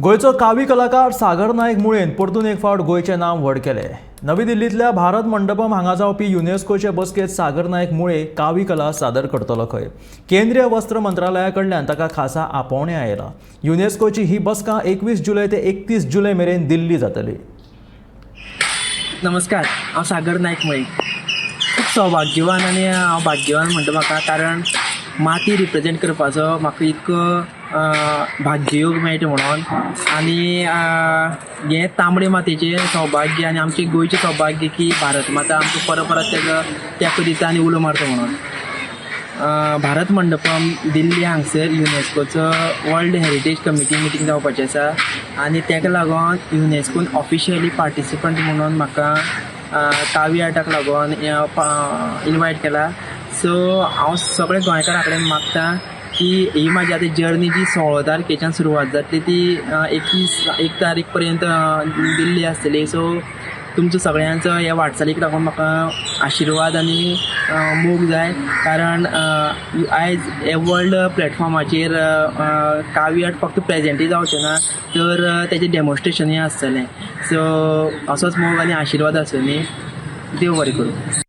गोंयचो कावी कलाकार सागर नायक मुळेन परतून एक फावट गोंयचें नांव व्हड केलें. नवी दिल्लींतल्या भारत मंडपम हांगा जावपी युनेस्कोचे बसकेंत सागर नायक मुळे कावी कला सादर करतलो खंय. केंद्रीय वस्त्र मंत्रालया कडल्यान ताका खासा आपोवणें आयलां. युनेस्कोची ही बसका 21 जुलय ते 31 जुलय मेरेन दिल्ली जातली. नमस्कार, हांव सागर नायक मुळी. खूब सौभाग्यवान आनी हांव भाग्यवान म्हणटा म्हाका, कारण माती रिप्रेजेंट करपाचो म्हाका इतको भाग्ययोग मेळटा म्हणून. आनी हें तांबडे मातयेचें सौभाग्य आनी आमचें गोंयचें सौभाग्य की भारत माता आमकां परत परत तेका तेंको दिता आनी उलो मारता म्हणून. भारत मंडपम दिल्ली हांगसर युनेस्कोचो वर्ल्ड हेरिटेज कमिटी मिटींग जावपाची आसा आनी तेका लागोन युनेस्कोन ऑफिशियली पार्टिसिपंट म्हणून म्हाका कावी आर्टाक लागोन इनवायट केला. सो हांव सगळे गोंयकारां कडेन मागता की ही म्हाजी आतां जर्नी जी 16 तारखेच्यान सुरवात जातली, ती 21 एक तारीख पर्यंत दिल्ली आसतली. सो तुमचो सगळ्यांचो ह्या वाटचालीक लागून म्हाका आशिर्वाद आनी मोग जाय, कारण आयज हे वर्ल्ड प्लॅटफॉर्माचेर कावी आर्ट फक्त प्रेजेंटूय जावचें ना, तर तेजें डेमॉन्स्ट्रेशनूय आसतलें. सो असोच मोग आनी आशिर्वाद आसुनी. देव बरें करूं.